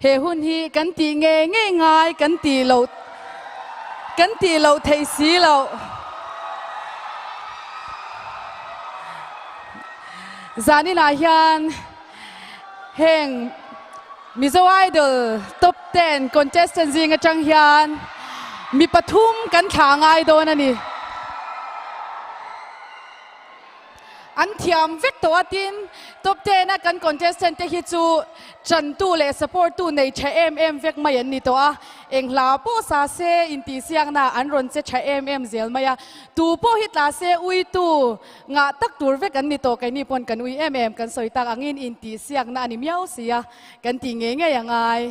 He hun hi kan tih ngei ngei ngai kan tih loh kan tih loh theih si loh. Zaninah hian heng Mizo Idol Top 10 contestant zing atang hian mi pathum kan thlah ngai dawn a ni. An thiam vek tawh a tin top 10 a kan contestant te hi chu chantu leh support tu nei tha em em vek mai an ni tawh a, eng hla pawh sa se intihsiakna an rawn che tha em em zel mai a, tu pawh hi tla se ui tu ngah tak tur vek an ni tawh keini pawn kan ui em em kan sawi tak angin intihsiakna a ni miau si a kan tih ngei ngei a ngai.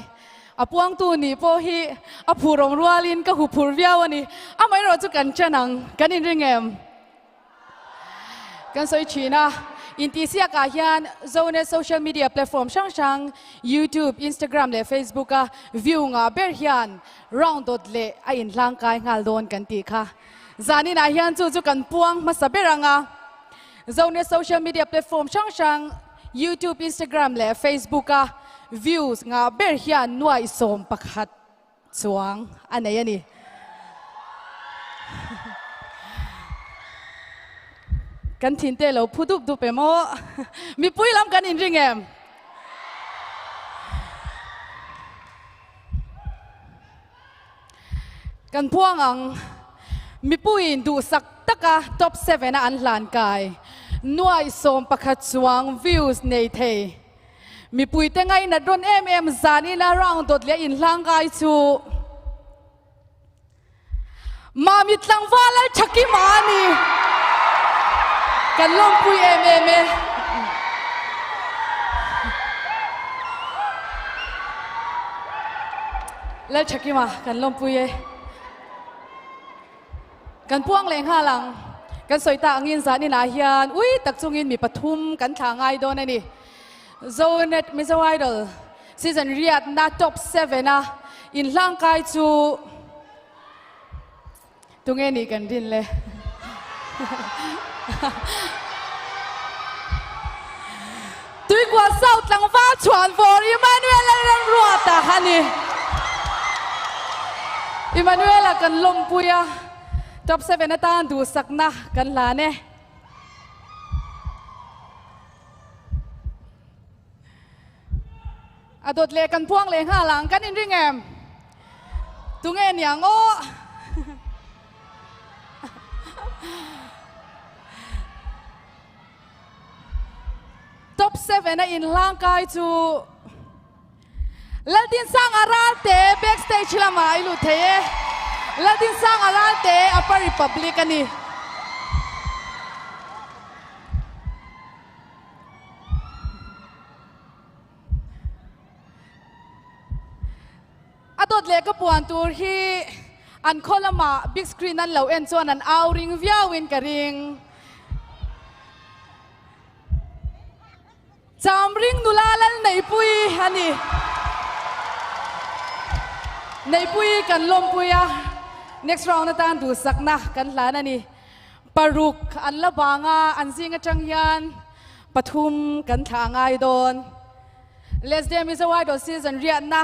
A puangtu nih pawh hi a phurawm rualin ka huphur viau a ni, amaherawh chu kan chan ang kan inring em? Kan sawi thin a, intihsiakah hian Zonet social media platform hrang hrang YouTube, Instagram leh Facebook a view ngah ber hian round dawt leh a inhlangkai nghal dawn kan tih kha. Zaninah hian chu chu kan puang hmasa ber ang a, Zonet social media platform hrang hrang YouTube, Instagram leh Facebook a views ngah ber hian nuaih 11 chuang a nei a ni. Kan thin te lo phu dup dup em aw. Mipui lam kan inring em? Kan phuang ang. Mipuiin duhsak taka top 7 a an hlan kai. Nuaih 11 chuang views nei thei. Mipuite ngainat rawn em em zan ila round dawt leh inhlang kai chu Mami tlangval Lalthakima a ni. Kan lawmpui em em e. Lalthakima kan lawmpui e. Kan puang leh nghal ang. Kan sawi ta angin zan inah hian ui tak chungin mi pathum kan thlah ngai dawn a ni. Zonet Mizo Idol season riatna top 7 a inhlangkai chu tunge nih kan rin le. Tuikua South tlangval chhuanvawr Emmanuel Lalramruata a ni. Emmanuel-a kan lawmpui a, top 7 atan duhsakna kan hlan e. A dawt leh kan puang leh nghal ang, kan inring em? Tunge niang aw? Top 7 a inhlang kai chu Laldinsanga Ralte backstage lamah i lut thei e. Laldinsanga Ralte Upper Republic a ni. A dawt leh ka puan tur hi an khaw lamah big screen an lo en chuan an au ring viauin ka ring. Chamring nula lal Neihpuii a ni. Neihpuii kan lawmpui a, next round atan duhsakna kan hlan a ni. Paruk an la vang a, an zing atang hian pathum kan thlah a ngai dawn. Let's Dance Mizo Idol season riahna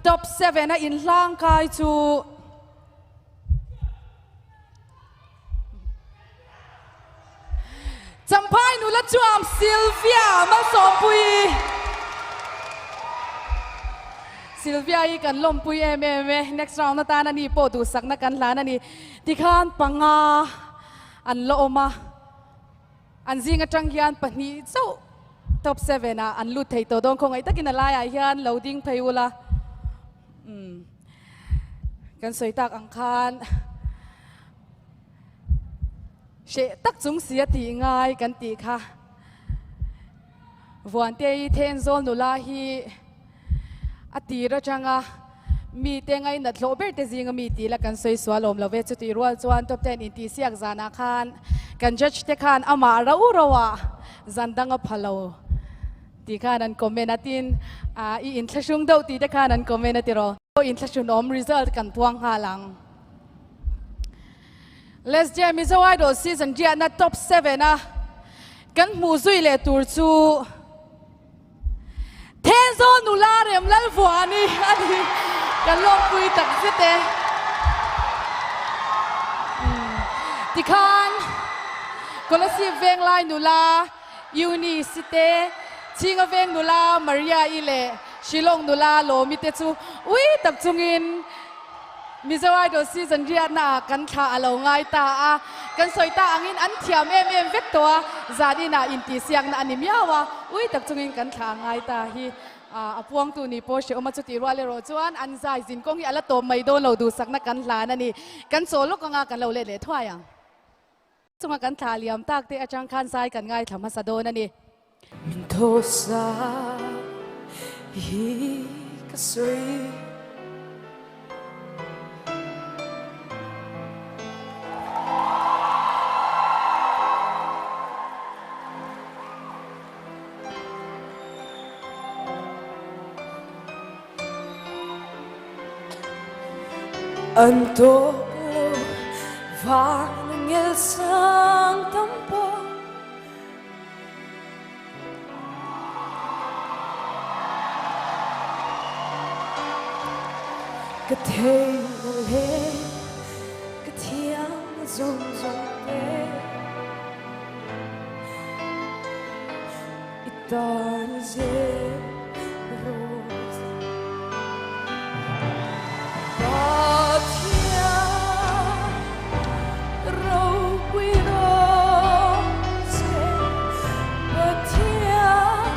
top 7 a inhlang kai chu Champhai nula chuam Sylvia Malsawmpuii. Sylvia hi kan lawmpui em em e. Next round atan ani pawh duhsakna kan hlan a ni. Tikhan panga an la awm a. An zing atang hian pahnih chauh top 7 ah an lut thei tawh dawn khawngaih takin a laiah hian lo ding phei ula. Umm kan sawi tak ang khan Hreh tak chung si a tih ngai kan tih kha. Vuantei Thenzawl nula hi a tir atanga mite ngainat hlawh ber te zinga mi tih la kan sawi sual awm lo ve. Chutih rual chuan top 10 intihsiak zanah khan kan judge te khan amah rau rauah zan dang a pha lo tih khan an comment a, tin i inthlahrung deuh tih te khan an comment a tiraw. Inthlahrunawm result kan puang nghal ang. Let's Jam Mizo Idol season riahna top 7 a kan hmuh zui leh tur chu Thenzawl nula rem Lalvuani a ni. Kan lawmpui tak zet e. Tikhan Kolasib Venglai nula Eunice te, Chhinga Veng nula Maria-i leh Shillong nula Lawmi te chu ui tak chungin Mizo Idol season riatna ah kan thla a lo ngai ta a, kan sawi ta angin an thiam em em vek tawh a, zan inah intihsiakna a ni miau a, ui tak chungin kan thla a ngai ta hi a puangtu ni pawh hrehawm a, chutih rual erawh chuan an zai zin kawng hi a la tawp mai dawn lo duhsakna kan hlan a ni. Kan chaw lawk anga kan lo let leh thuai ang. Chunga kan thla liam tak te atang khan zai kan ngaithla hmasa dawn a ni. Min thawsa hi ka sawi. An tawk lo van ngel sang tam pawh. Ka thei na le ka thiam na zawng zawng te i tan zel rawh. Pathian ropui rawh che Pathian.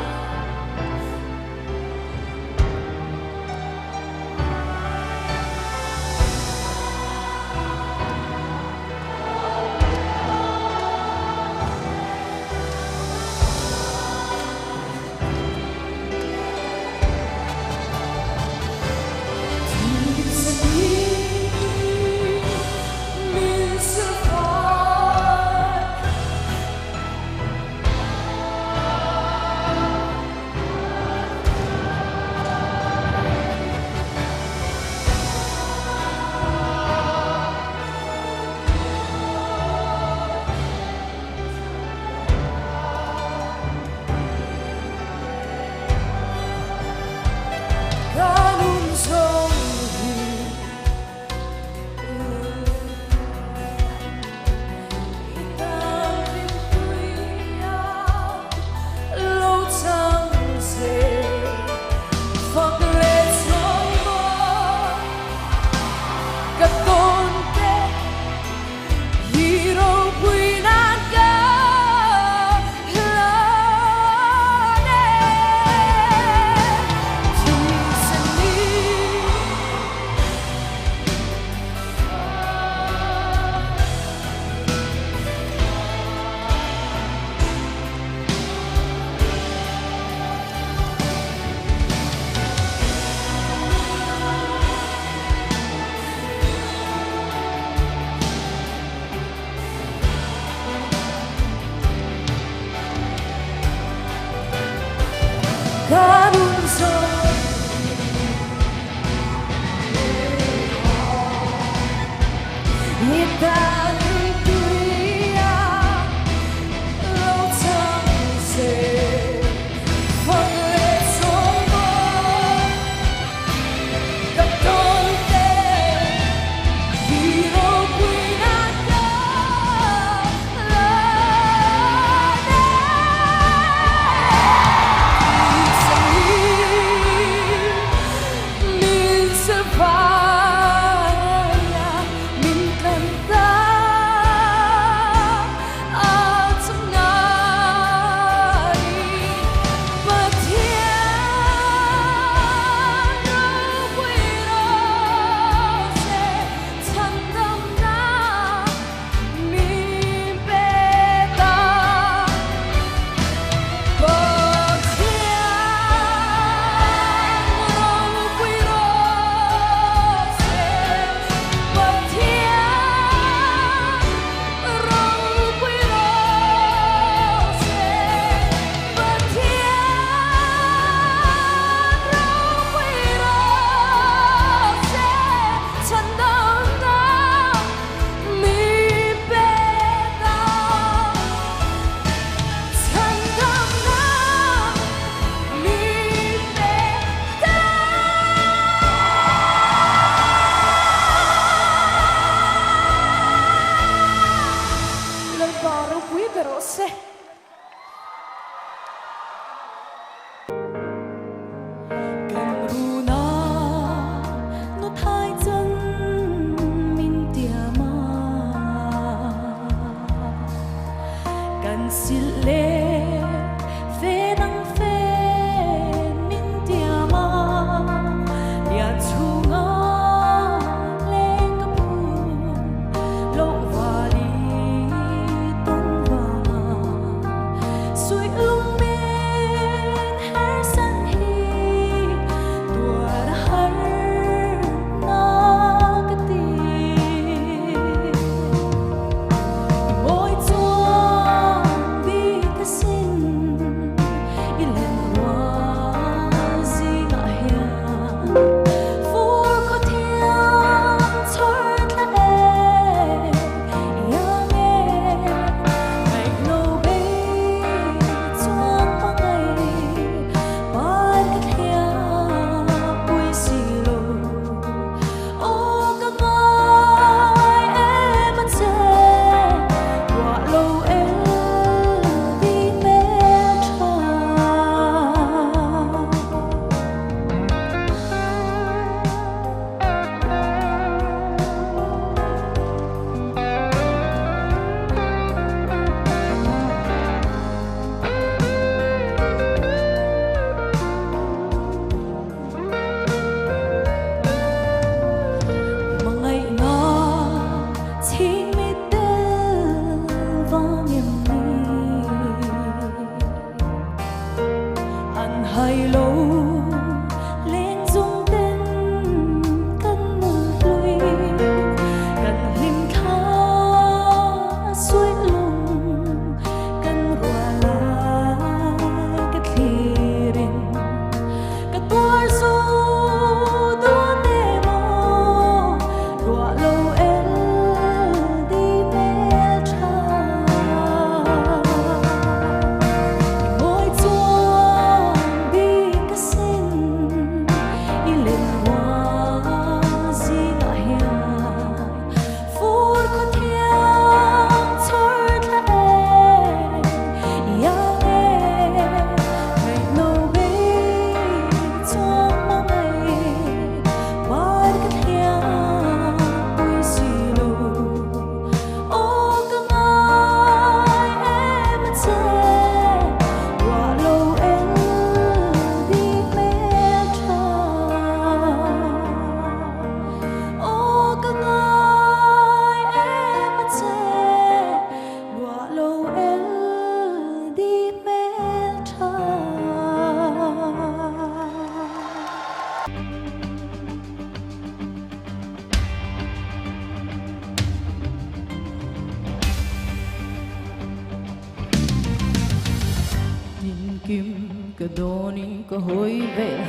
dawnin ka hawi vel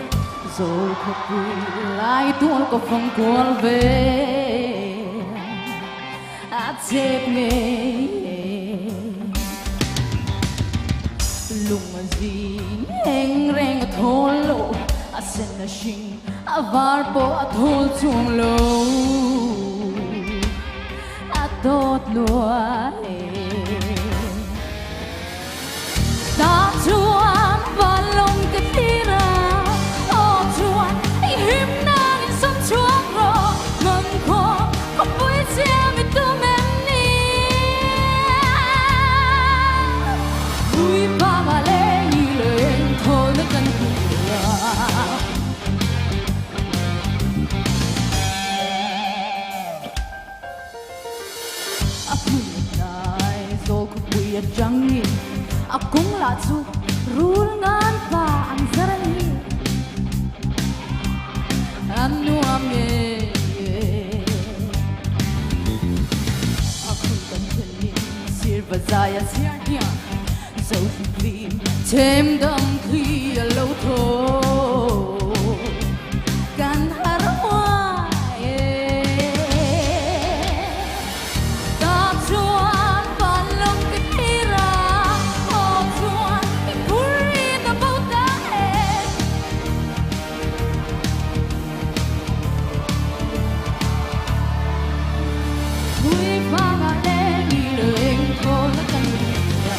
Zawl khawpui lai tual ka fang kual vel A chep ngei Lung a zing eng reng a thawl lo A sen a hring a var pawh a thawl chuang lo A dawt luai Ta chuan van lawng ka thlir a, aw chuan i him nangin sawm chhuak rawh, ngang khaw khawpui chiam i tum em ni? Ui vanga leng i leng thawlna kan hmu a. A hmun hnai zawl khawpui atangin a kawng lah chu rul ngan pa an zar a ni. An nuam ngei e. A hmun kan thlenin sir va zai a chhiar hniam zo hlim chhem dang thli a lo thaw kan har huai e. Ta chuan van lawng ka thlir a, aw chuan i phur in a bo ta e. Pui vanga leng i leng thawl na kan hria.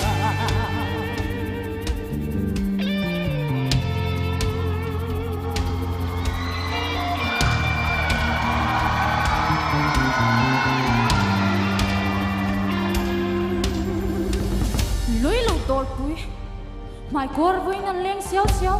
Lui lo dawrpui, hmaikawr vawiin an leng siau siau.